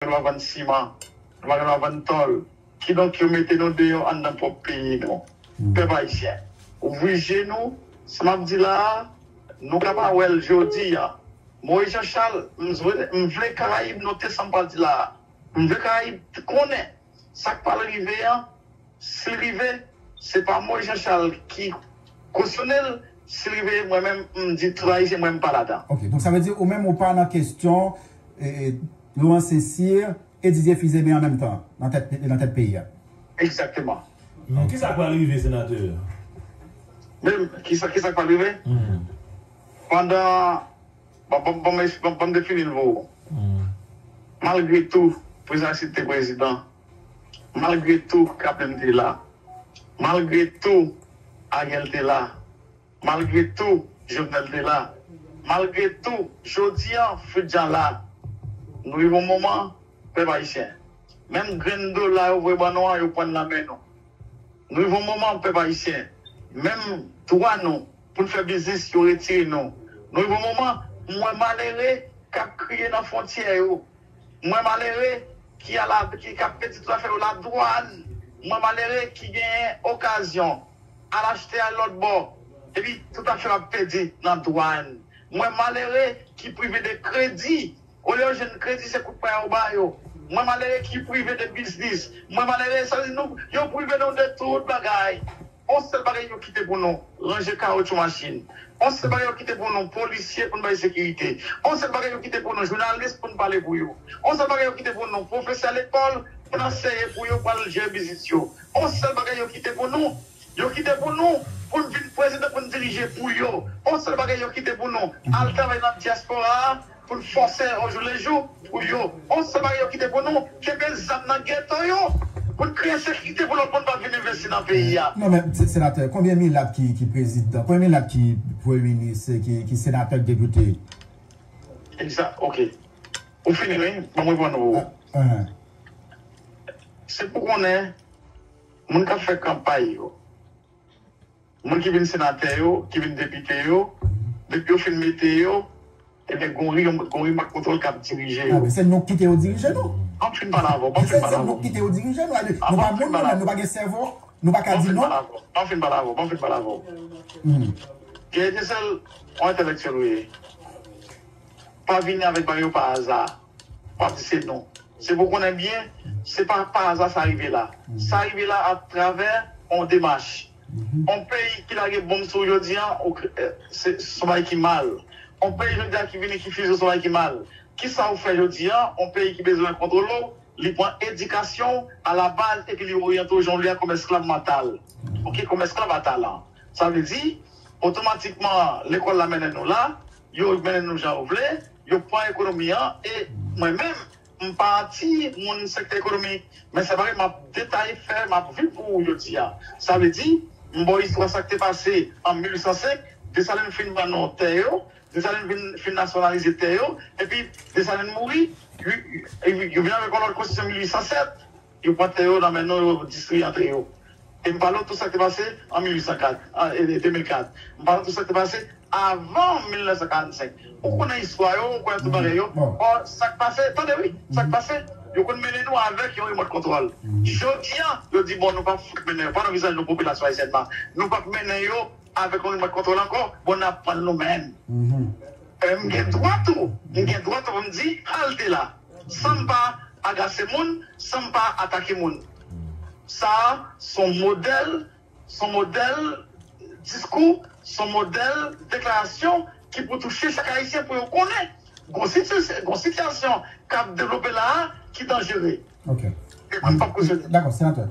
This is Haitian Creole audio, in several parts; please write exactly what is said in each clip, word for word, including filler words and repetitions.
dwa vann siman, nou pa gen dwa vann tòl. Kidonk, yo mete nou deyò anndan pwòp peyi nou. Pèp ayisyen, ouvri je nou, sa m ap di la a, nou ka pa wè l jodi a. Moyiz Jan Chal, m vle, m vle Karayib note sa m pral di la a. M vle Karayib konnen sa k pral rive an, si l rive, se pa Moyiz Jan Chal ki kosyone l, si l rive, mwen menm, m di tout Ayisyen, mwen, m pa ladan. Ok, donk sa vle di ou menm ou pa nan kesyon eh, Laurent Saint-Cyr e Didier Fils-Aimé an menm tan nan tèt, nan tèt peyi a. Egzakteman. Men kisa k pral rive, senatè? Men kisa, kisa k pral rive? Pandan, bon, bon, bon, bon, bon, m defini l pou ou. Malgre tou, Prezidan Aristide te prezidan, malgre tou, Kaplenn te la, malgre tou, Ariel te la, malgre tou, Jovenel te la, malgre tou, jodi an, Fritjan la, nou rive yon moman, pèp ayisyen, menm grenn dola yo voye ban nou an, yo pran l nan men nou. Nou rive yon moman, pèp ayisyen, menm dwa nou pou n fè biznis, yo retire nou. Nou rive yon moman, m wè malere k ap kriye nan fwontyè yo. M wè malere ki ala, ki, k ap pèdi tout afè yo, ladwàn. M wè malere ki genyen okazyon al achte al lòt bò, epi tout afè yo ap pèdi nan dwàn. M wè malere ki prive de kredi. Olye yo jwenn kredi, se kout pwen yo ba yo. M wè malere ki prive de biznis. M wè malere, sa vle di nou, yo prive nou de tout bagay. On sèl bagay yo kite pou nou, ranje kawotchou machin. On sèl bagay yo kite pou nou, polisye pou n bay sekirite. On sèl bagay yo kite pou nou, jounalis pou n pale pou yo. On sèl bagay yo kite pou nou, pwofesè lekòl pou n anseye pou yo, pou al jere biznis yo. On sèl bagay yo kite pou nou, yo kite pou nou, pou n vin prezidan, pou n dirije pou yo. On sèl bagay yo kite pou nou, al travay nan dyaspora a, pou n fòse ojoulejou pou yo. On sèl bagay yo kite pou nou, kenbe zam nan geto yo, pou n kreye sekirite pou lòt moun pa vin envesti nan peyi a. Non, men, se- senatè, konbyen milat ki, ki prezidan, konbyen milat ki premye minis, ki, ki senatè, ki depite? Egzak, ok. Ou fini, wi? Ban mwen reponn ou. Ah, ah. Se pou konnen, moun k ap fè kanpay yo, moun ki vin senatè yo, ki vin depite yo, depi yo fin mete yo, ebyen, gon ri, gon ri mak kontwòl k ap dirije yo. Ah, men se nou k kite yo dirije nou. Ban m fin pale avè w, ban m fin pale avè w. Se nou k kite yo dirije nou. Nou pa moun, nou menm, nou pa gen sèvo, nou pa ka di non. Ban m fin pale avè w, ban m fin pale avè w. Pierre Etincelle, yon entèlektyèl ou ye. Pa vini avèk bagay yo pa aza. W ap di se nou. Se pou w konnen byen, se pa pa aza sa rive la. Sa rive la atravè yon demach. Yon peyi ki lage bonm sou ou jodi a, se yon bagay ki mal. Yon peyi jodi a ki vini ki fize w, se yon bagay ki mal. Kisa w fè jodi a? Yon peyi ki bezwen kontwole w, li pran edikasyon w alabaz epi li oryante w jan w vle a kòm esklav mantal. Ok, kòm esklav a talan. Sa vle di, otomatikman, lekòl la mennen nou la, yo mennen nou jan yo vle, yo pran ekonomi an, e mwen menm, m pa anti moun sektè ekonomik, men se bagay m ap detaye fè, m ap viv pou ou jodi a. Sa vle di, m ba w istwa sa k te pase an mil uit san senk, Desalin fin ban nou tè yo, Desalin vin, fin nasyonalize tè yo, epi Desalin mouri, yo, yo, yo vin avèk yon lòt konstitisyon mil uit san sèt, yo pran tè yo nan men nou, yo distriye antre yo. E m pale w tou sa k te pase an mil uit san kat, an, e, e, de mil kat. M pale w tou sa k te pase avan mil nèf san karannsenk. Ou konnen istwa yo, ou konnen tout bagay yo. Ò, sa k pase, tande wi, sa k pase, yo konn mennen nou avèk yon remòt kontwòl. Jodi a, yo di, bon, nou p ap fout mennen yo, pa nan vizaj nou popilasyon ayisyèn nan. Nou p ap mennen yo avèk yon remòt kontwòl ankò, bon, n ap pran l nou menm. E m gen dwa tou, m gen dwa tou pou m di, halte la. San m pa agase moun, san m pa atake moun. Sa a, se yon modèl, se yon modèl diskou, se yon modèl deklarasyon ki pou touche chak Ayisyen pou yo konnen gon siti-, gon sitiyasyon k ap devlope la a ki danjere. Ok. E mwen, m p ap koze. Dakò, senatè.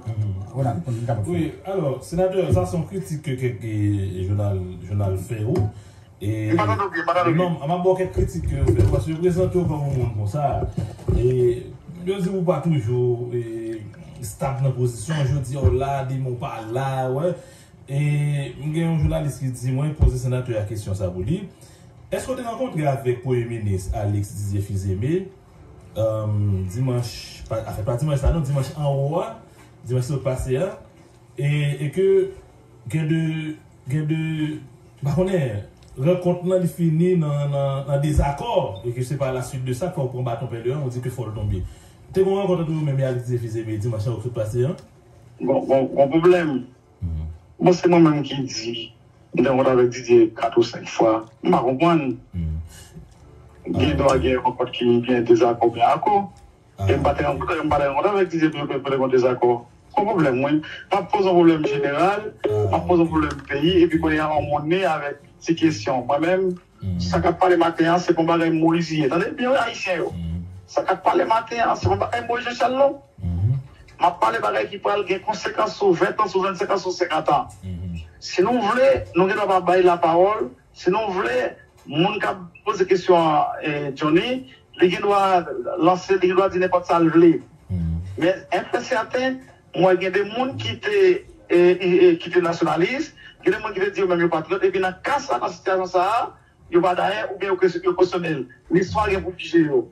Ronald, pou nou kapab fè. Wi, alò, senatè, sa se yon kritik ke kèk, e, jounal, jounal fè ou. E, m pa tande w byen, m pa tande w byen. Non, m ap ba w kèk kritik ke yo fè ou, paske yo prezante w kòm yon moun konsa. E, yo di ou pa toujou, e, stab nan pozisyon, jodi a w la, demen w pa la, wè. E, m gen yon jounalis ki di mwen, poze senatè a kesyon sa pou li. Èske w te rankontre avèk Premye Minis Alex Didier Fils-Aimé, euh, dimanch, pa, anfen, pa dimanch sa non, dimanch anwo a, dimanch sot pase a, e, e ke gen de, gen de, m pa konnen, rankont lan li fini nan, nan, nan dezakò, e ke se pa la suite de sa, fò w pran baton pèlerin, ou di ke fò l tonbe. Te gen yon rankont ant ou menm e ak Didier Fils-Aimé dimanch lan ou sot pase an? Gon, gon, gon pwoblèm. Bon, se mwen menm ki di, m te rankont avèk Didier kat ou senk fwa. M pa konprann. Gen dwa gen rankont ki gen dezakò oubyen akò. E m pa te rankont, m pa te rankont avèk Didier pou, pou, pou te gon dezakò. Gon pwoblèm, wi. M ap poze yon pwoblèm jeneral, m ap poze yon pwoblèm peyi, epi kounye a on monnen avèk ti kesyon. Mwen menm, Sa k ap pale maten an, se pa yon bagay Moyiz li ye. Tande byen, wi, Ayisyen yo. Sa k ap pale maten an, se pa yon bagay Moyiz Jan Chal, non. M ap pale bagay ki pral gen konsekans sou ven an, sou vennsenk an, sou senkant an. Si nou vle, nou gen dwa pa bay lapawòl. Si nou vle, moun k ap poze kesyon an, eh, Johnny, li gen dwa lanse, li gen dwa di nenpòt sa l vle. Men, en fè sèten, mwen gen de moun ki te, eh, eh, ki te nasyonalis, gen de moun ki te di yo menm yo patriyòt, epi nan ka sa, nan sitiyasyon sa a, yo pa dayè oubyen yo, yo kesyone l. Listwa gen pou jije yo.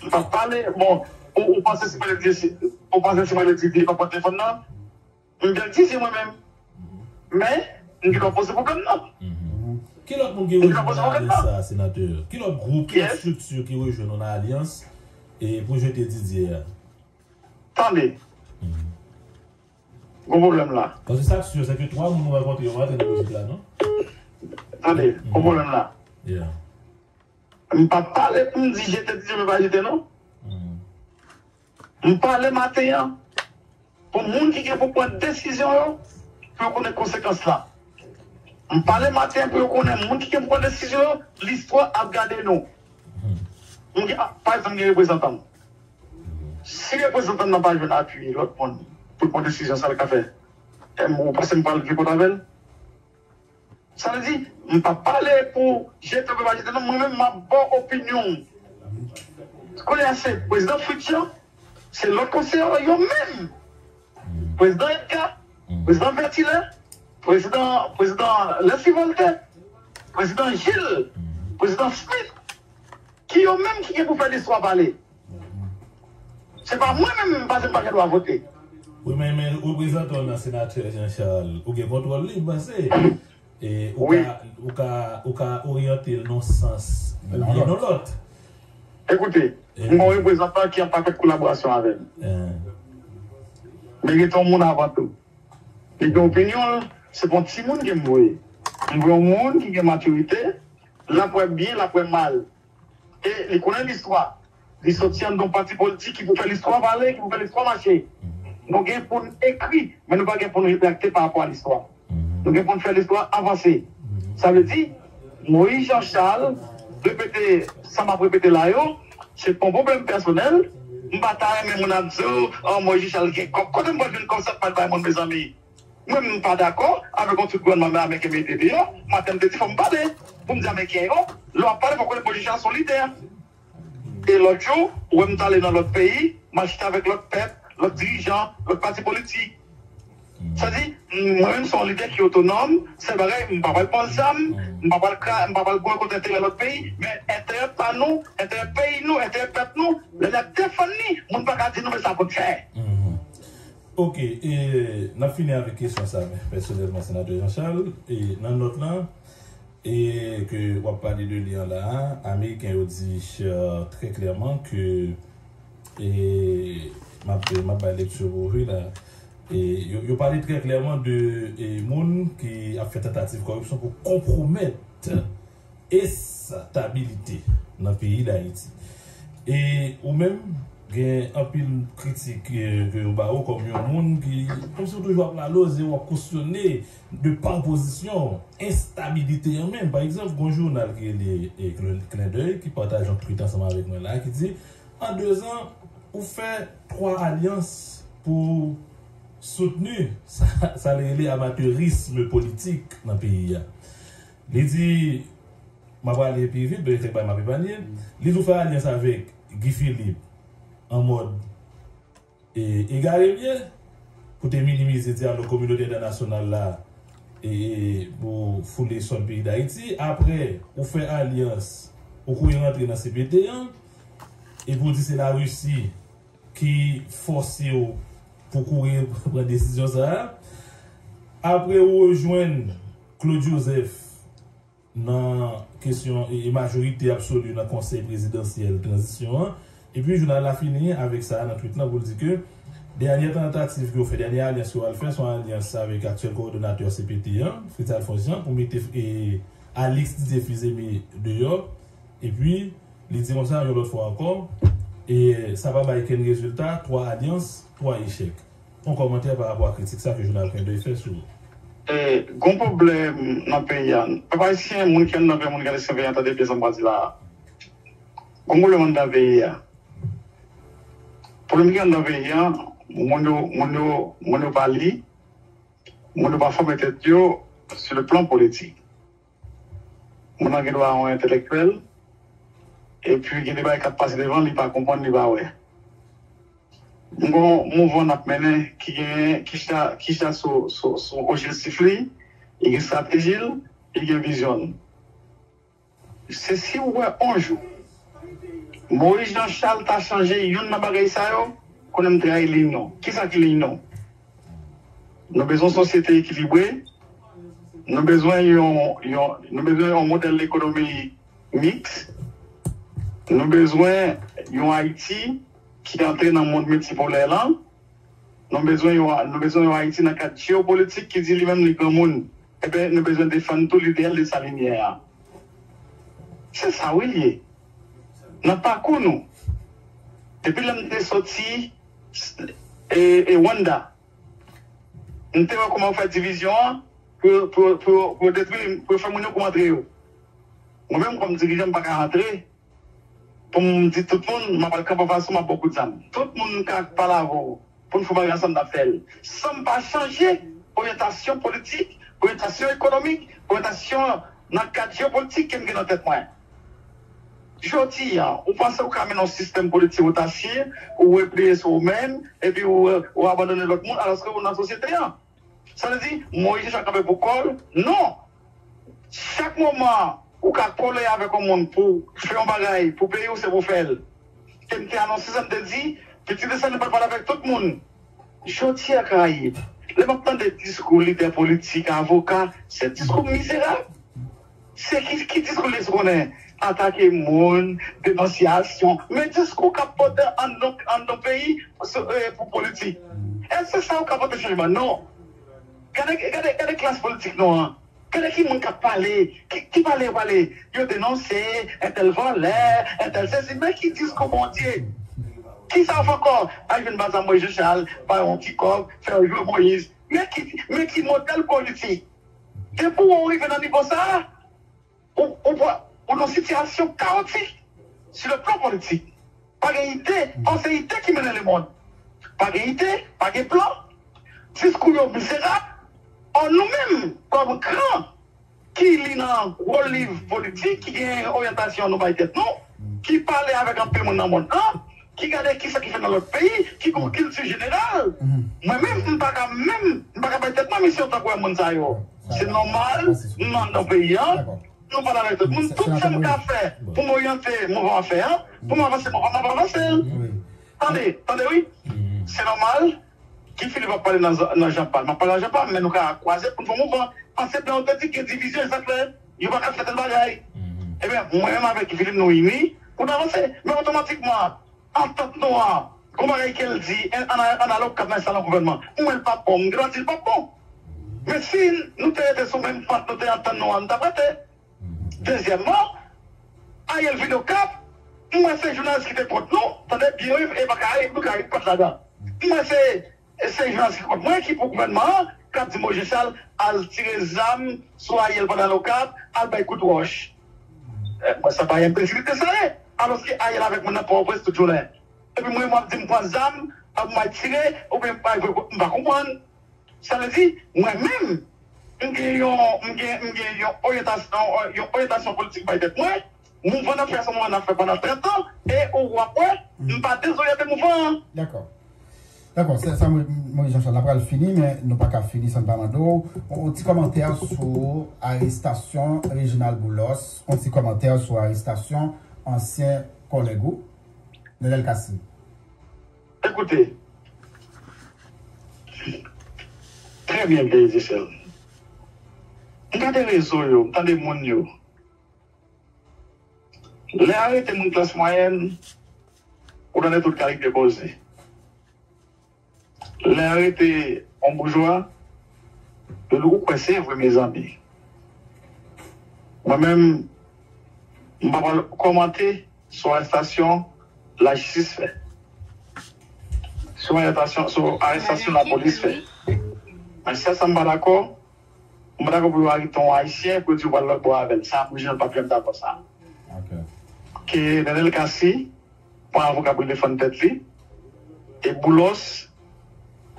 M p ap pale, bon, ou, ou panse si mwen di, si, ou panse si mwen di, li pa pran telefòn nan? M byen di si mwen menm. Men, m gen dwa poze pwoblèm nan. Ki lòt moun ki rejwenn nan alyans sa, senatè? Ki lòt gwoup, ki lòt estrikti ki rejwenn nan alyans e pou jete Didier a? Tande. Gon pwoblèm la. Paske sa k si, se ke twa moun nou rankontre yo maten nan lojik la, non? Tande, gon pwoblèm la. M pa pale pou m di jete Didier, men pa jete, non. M pale maten an pou moun ki gen pou pran desizyon yo, pou yo konnen konsekans la. M pale maten an pou yo konnen moun ki gen pou pran desizyon yo, listwa ap gade nou. M gen, pa egzanp, m gen reprezantan m. Si reprezantan m nan pa jwenn apui lòt moun pou l pran desizyon, sa l ka fè? Ou panse m pral gen kont avè l? Sa vle di, m p ap pale pou jete oubyen pa jete, non, mwen menm m ap ba w opinyon m. Kounye a se Prezidan Fritz Jean, se lòt konseye yo menm. Prezidan Edgar, Prezidan Vertilè, Prezidan, Prezidan Leslie Voltaire, Prezidan Gilles, Prezidan Smith, ki yo menm ki gen pou fè listwa pale. Se pa mwen menm, m pa, m pa gen dwa vote. Wi, men, men reprezantan w nan senatè Jean Charles, ou gen kontwòl li, m panse. E, ou ka, ou ka, ou ka oryante l nan sans oubyen nan lòt. Ekoute, m gen yon reprezantan ki an pakèt kolaborasyon avè m. Men gen yon moun avan tou. Li gen opinyon l, se pa yon timoun ke m voye. M voye yon moun ki gen matirite, l ap wè byen, l ap wè mal. E li konnen listwa. Li soti anndan yon pati politik ki pou fè listwa pale, ki pou fè listwa mache. Nou gen pou n ekri, men nou pa gen pou n redakte pa rapò a listwa. Nou gen pou n fè listwa avanse. Sa vle di, Moyiz Jan Chal repete sa m ap repete la yo, se pa yon pwoblèm pèsonèl. M pa ta renmen moun ap di w, oh, Moyiz Jan Chal gen kòb. Kote m pral jwenn kòb sa m pral bay moun, mezanmi? Mwen, m pa dakò avèk yon tout gouvènman ameriken mete deyò. Maten, m te di fò m pale pou m di ameriken yo, lè w ap pale, fò w konnen Moyiz Jan Chal se yon lidè. E lòt jou, ou wè m t ale nan lòt peyi, m al chita avèk lòt pèp, lòt dirijan, lòt pati politik. Sa di, mwen menm se yon lidè ki otonòm, sèl bagay, m pa pral pran zam, m pa pral kra, m pa pral goumen kont enterè lòt peyi, men enterè pa nou, enterè peyi nou, enterè pèp nou, lè n ap defann li, moun pa ka di nou men sa pou n fè. Ok, e n ap fini avèk kesyon sa pèsonèlman, Senatè Jean Charles, e nan nòt lan, e ke w ap pale de li an la a, Ameriken yo di trè klèman ke, e m ap, m ap bay lekti pou ou wi la, e yo, yo pale trè klèman de, e moun ki ap fè tantativ kòripsyon pou konpwomèt estabilite nan peyi Dayiti. E ou menm, gen anpil kritik ke, ke yo ba ou kòm yon moun ki, kòmsi ou toujou ap laloze, w ap kesyone de pa opozisyon, enstabilite an menm. Pa egzanp, gon jounal ki rele, e, Clin, Clin d'œil, ki pataje yon tweet ansanm avèk mwen la, ki di, an dezan, ou fè twa alyans pou soutni sa, sa l rele amateurisme politik nan peyi a. Li di, m ap prale pi vit, ben, kèk bagay m ap epanye. Li di ou fè alyans avèk Guy Philippe an mòd, e, egare l ye, pou te minimize dyalòg kominote entènasyonal la, e, e, pou foule sòl peyi Dayiti. Apre, ou fè alyans, ou kouri rantre nan C P T an, epi ou di se Larisi ki fòse w pou kouri pran desizyon sa a. Apre ou rejwenn Claude Joseph nan kesyon e, e majorite absoli nan konsèy prezidansyèl tranzisyon an, Epi jounal la fini avèk sa nan tweet lan pou l di ke dènyè tantativ ke yo fè, dènyè alyans ke yo al fè, se yon alyans avèk aktyèl kowòdonatè C P T an, Fritz Alphonse Jean, pou mete e, Alix Didier Fils-Aimé deyò. Epi, li di konsa yon lòt fwa ankò, e sa pa bay kenn rezilta, twa alyans, twa echèk. Yon kòmantè pa rapò a kritik sa ke jounal Klendèy fè sou. E, gon pwoblèm nan peyi a. Pèp ayisyen, moun ki anndan peyi, moun ki anndan peyi a, tande byen sa m pral di la a. Gon pwoblèm anndan peyi a. Pwoblèm ki anndan peyi a, moun yo, moun yo, moun yo pa li, moun yo pa fòme tèt yo sou le plan politik. Moun nan gen dwa yon entèlektyèl, epi gen de bagay k ap pase devan l, li pa konprann, li pa wè. M gon mouvman n ap mennen ki gen, ki cha-, ki cha sou, sou, sou objektif li, li gen estrateji l, li gen vizyon l. Se si w wè yon jou Moyiz Jan Chal ta chanje youn nan bagay sa yo, konnen m trayi liy nou. Kisa ki liy nou? Nou bezwen yon sosyete ekilibre, nou bezwen yon, yon, nou bezwen yon modèl ekonomi miks, nou bezwen yon Ayiti ki antre nan mond miltipolè lan, nou bezwen yon, nou bezwen yon Ayiti nan kad jewopolitik ki di li menm li granmoun. Ebyen, nou bezwen defann tou lideyal de sa linye a. Se sa wi l ye. Nan pakou nou, depi lè m te soti e, e Rwanda, m te wè kòman yo fè divizyon an pou, pou, pou, pou yo detwi, pou yo fè moun yo kou antre yo. Mwen menm, kòm dirijan, m pa ka antre pou m di tout moun, m ap al kanpe anfas ou, m ap ba w kout zam. Tout moun ka pale avè w pou n fè yon bagay ansanm, n ap fè l. San m pa chanje oryantasyon politik, oryantasyon ekonomik, oryantasyon nan kad jewopolitik ke m gen nan tèt mwen. Jodi a, ou panse ou ka mennen yon sistèm politik otasye, ou repliye sou ou menm, epi ou, ou abandone lòt moun, alòske ou nan sosyete a? Sa vle di, Moyiz Jan Chal kanpe pou kò l? Non! Chak moman ou ka kole avèk yon moun pou fè yon bagay pou peyi w, se pou w fè l. E m te anonse sa, m te di, Pitit Desalin pral pale avèk tout moun. Jodi a, Karayib, lè m ap tande diskou lidè politik, avoka, se diskou mizerab. Se ki, ki diskou l ye sou konnen? Atake moun, denonsyasyon. Men diskou k ap pote anndan, anndan peyi, se, e, pou politik. Èske se sa yo ka pote chanjman? Non. Gade, gade, gade klas politik nou an. Gade ki moun k ap pale, ki, ki pale yo pale. Yo denonse, entèl vòlè, entèl sesi. Men ki diskou Bondye? Kisa yo fè ankò? Al jwenn bazan Moyiz Jan Chal, ba yo yon ti kòb, fè yo jwe Moyiz. Men ki, men ki modèl politik? Depi w rive nan nivo sa a, ou, ou, ou nan sitiyasyon kawotik sou le plan politik. Pa gen ide, or se ide ki mennen lemonn. Pa gen ide, pa gen plan. Diskou yo mizerab. Or nou menm, kòm gran, ki li nan gwo liv politik, ki gen oryantasyon nou bay tèt nou, ki pale avèk anpil moun nan mond lan, ki gade kisa ki fèt nan lòt peyi, ki gon kilti jeneral. Mwen menm, m pa ka menm, m pa ka bay tèt mwen misyon tankou moun sa yo. Se nòmal, m anndan peyi a, nou pale avèk tout moun, tout sa m ka fè pou m oryante mouvman an fè a, pou m avanse mouvman an, m ap avanse l. Tande, tande wi. Se nòmal, Guy Philippe ap pale nan, nan Jean Paul. M ap pale nan Jean Paul, men nou ka kwaze pou n fè mouvman. Paske blan otantik gen divizyon, e sa k fè yo pa ka fè tèl bagay. Ebyen, mwen menm avèk Guy Philippe, nou ini pou n avanse. Men otomatikman, antant nou an, gon bagay ke l di, an, an, ann ale okap nan salon gouvènman. Mwen, l p ap bon, m gen dwa di l p ap bon. Men si nou te rete sou menm pant nou te antann nou an, nou t ap rete. Dezyèmman, Ariel vin okap, m wè se jounalis ki te kont nou, tande byen wi, e pa Karayib, nou Karayib pa t ladan. M wè se, se jounalis ki kont mwen ki pou gouvènman an, k ap di Moyiz Jan Chal al tire zam sou Ariel pandan l okap, al bay kout wòch. E, mwen sa pa enbesilite sa ye, alòske Ariel avèk moun nan Pòtoprens tout jounen. Epi mwen, m ap di m pran zam, ap m al tire, oubyen m pa, m pa konprann. Sa vle di, mwen menm, m gen yon, m gen, m gen yon oryantasyon, yon oryantasyon politik bay tèt mwen, mouvman n ap fè, se mouvman n ap fè pandan trant an, e ou w ap wè, m pa dezoryante mouvman an. Dakò. Dakò, se sa, Mo-, Moyiz Jan Chal, n ap pral fini, men nou pa ka fini san n pa mande w yon ti kòmantè sou arestasyon Reginald Boulos, yon ti kòmantè sou arestasyon ansyen kòlèg ou, Nenel Cassy. Ekoute, trè byen, P D G Sèl. M gade rezo yo, m tande moun yo. Lè arete moun klas mwayèn, Ou tande tout kalite koze. Lè yo arete yon boujwa, yo di ou kwè se vre, mezanmi. Mwen menm, m pa pral kòmante sou arèstasyon lajistis fè. Sou arèstasyon, sou arèstasyon lapolis fè. Men sèl sa m pa dakò, m pa dakò pou yo arete yon Ayisyen, pou yo di yo pral lòt bò avè l. Sa, mwen, jan m p ap janm dakò sa. Ke Nenel Cassy pran avoka pou l defann tèt li. E Boulos,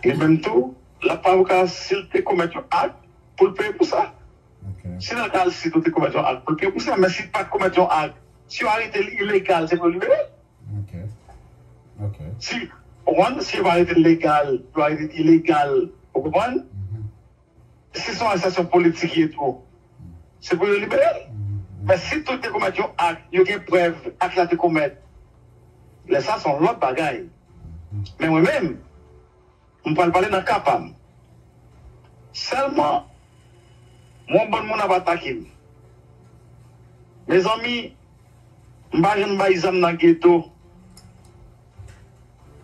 li menm tou, l ap pran avoka si l te komèt yon ak pou l peye pou sa. Si Nenel Cassy tou te komèt yon ak pou l peye pou sa, men si l pa t komèt yon ak, si yo arete l ilegal, se pou yo libere l. Si, ou konprann, si yo pa arete l legal, yo arete l ilegal, ou konprann? Si se yon arestasyon politik ye tou, se pou yo libere l. Men si tou te komèt yon ak, yo gen prèv ak la te komèt, lè sa se yon lòt bagay. Men mwen menm, m pral pale nan ka pa m. Sèlman, yon bann moun ap atake m. Mezanmi, m pa janm bay zam nan geto.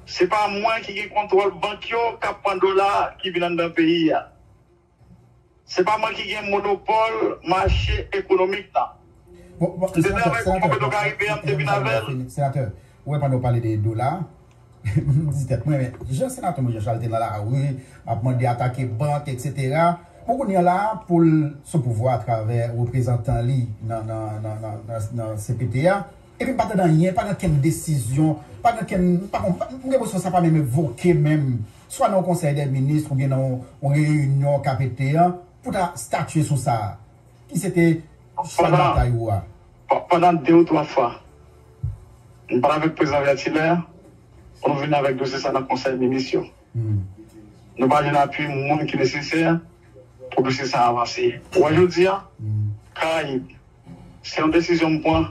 Se pa mwen ki gen kontwòl bank yo k ap pran dola ki vin anndan peyi a. Se pa mwen ki gen monopòl mache ekonomik la. Bon, bon, m te travay pou Konbito Karibe a, m te vin avè l. Senatè, ou wè pandan w pale de dola, m di tèt mwen, men jan senatè mwen Jean Charles te nan lari, ap mande atake bank, etsetera. Bon, kounye a la, pou l sou pouvwa atravè reprezantan li nan, nan, nan, nan, nan, nan C P T a, epi m pa tande anyen, pa gen okenn desizyon, pa gen okenn, m pa konn, m gen enpresyon sa pa menm evoke menm, swa nan yon konsèy dè minis oubyen nan yon, yon reyinyon K P T a, pou ta statye sou sa a. Ki se te chal batay ou a? Pandan de ou twa fwa, m pale avèk prezidan Vertilaire pou nou vin avèk dosye sa nan konsèy minis yo. Nou pa jwenn apui moun ki nesesè pou dosye sa avanse. Ou wè jodi a, Karayib, se yon desizyon m pran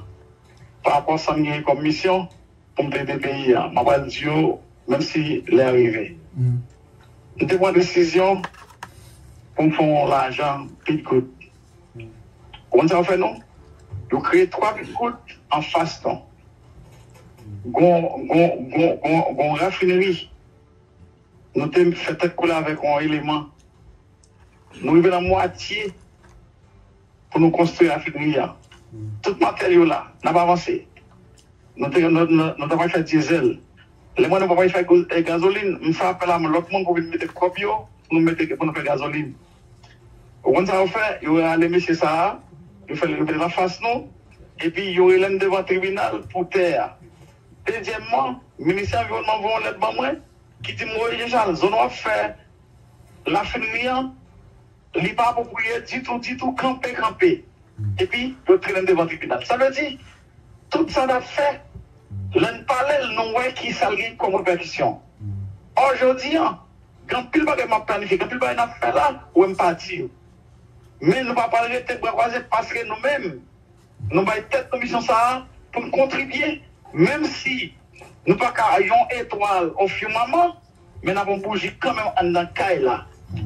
pa rapò sa m genyen kòm misyon pou m te ede peyi a. M ap pral di yo, menm si lè a rive. M te pran desizyon pou m fè yon lajan pit goud. Ou konn sa yo fè nou? Yo kreye twa pit goud anfas nou. Gon, gon, gon, gon, gon rafinri. Nou te fè tèt kole avèk yon eleman. Nou rive nan mwatye pou nou konstwi rafinri a. Tout materyèl la, n ap avanse. Nou te, nou, nou, nou t ap fè dyezèl. Lè mwen nou pa pral fè gazolin, m fè apèl a lòt moun pou vin mete kòb yo, pou nou mete, pou nou fè gazolin. Ou konn sa yo fè? Yo rale mesye sa a, yo fè l rive nan fas nou, epi yo rele n devan tribinal pou tè a. Dezyèmman, minis anviwònman voye yon lèt ban mwen ki di m, Moyiz Jean Charles, zòn w ap fè rafinri an, li pa apwopriye ditou, ditou, kanpe, kanpe. Epi, yo trennen devan tribinal. Sa vle di, tout sa n ap fè, lè n pale l, nou wè ki sa l gen kòm repèkisyon. Ò, jodi a, gen anpil bagay m ap planifye, gen anpil bagay n ap fè la, ou wè m pa di yo. Men nou pa pral rete bra kwaze paske nou menm, nou bay tèt nou misyon sa a pou n kontribye, menm si nou pa ka yon etwal o firmament, men n ap yon bouji kanmenm anndan kay la.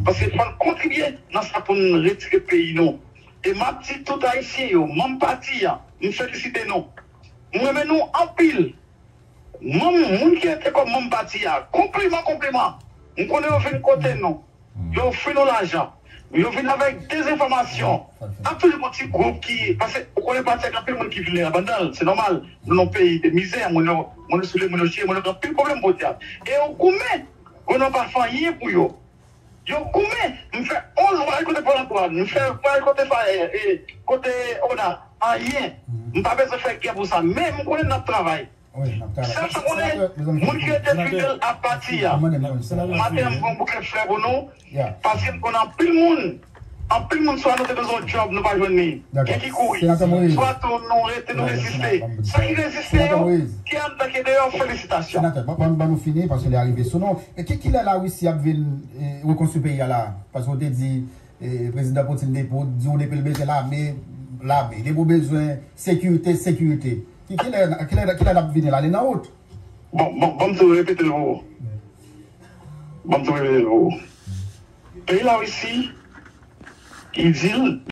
Paske fò n kontribye nan sa pou n retire peyi nou. E m ap di tout Ayisyen yo, manm pati a, m felisite nou. M renmen nou anpil. Manm, moun ki rete kòm manm pati a, konpliman, konpliman. M konnen yo vin kote nou. Yo ofri nou lajan. Yo vin avèk dezenfòmasyon. Ap toujou gon ti gwoup ki, paske ou konnen pati a gen anpil moun ki vilnerab anndan l, se nòmal. Nou nan yon peyi de mizè, moun yo, moun yo soule, moun yo chire, moun yo gen anpil pwoblèm podyab. E yo goumen, goumen pa fè anyen pou yo. Yo goumen, m fè onz vwayaj kote Pôle emploi, m fè vwayaj kote Fayè, e, kote ona, anyen. M pa bezwen fè gè pou sa, men m konnen n ap travay. Sèl sa m konnen, moun ki rete fidèl a pati a. Maten an, m pran yon bouke flè pou nou. Paske m konnen anpil moun, anpil moun, swa nou te bezwen yon djòb, nou pa jwenn li. Gen ki kouri. Swa tou nou rete, nou reziste. Sa ki reziste yo, ki anndan, ki deyò, felisitasyon. Senatè, ban, ban, ban nou fini, paske lè a rive sou nou. E ki, kilè Larisi ap vin, e, rekonstwi peyi a la? Paske w te di, e, prezidan Putin depi, w di w depi l bezwen lame, lame. Depi w bezwen sekirite, sekirite. Ki, kilè, kilè, kilè n ap vini la? Li nan wout. Bon, bon, ban m tou repete l pou ou. Ban m tou repete l pou ou. Peyi Larisi, li di l,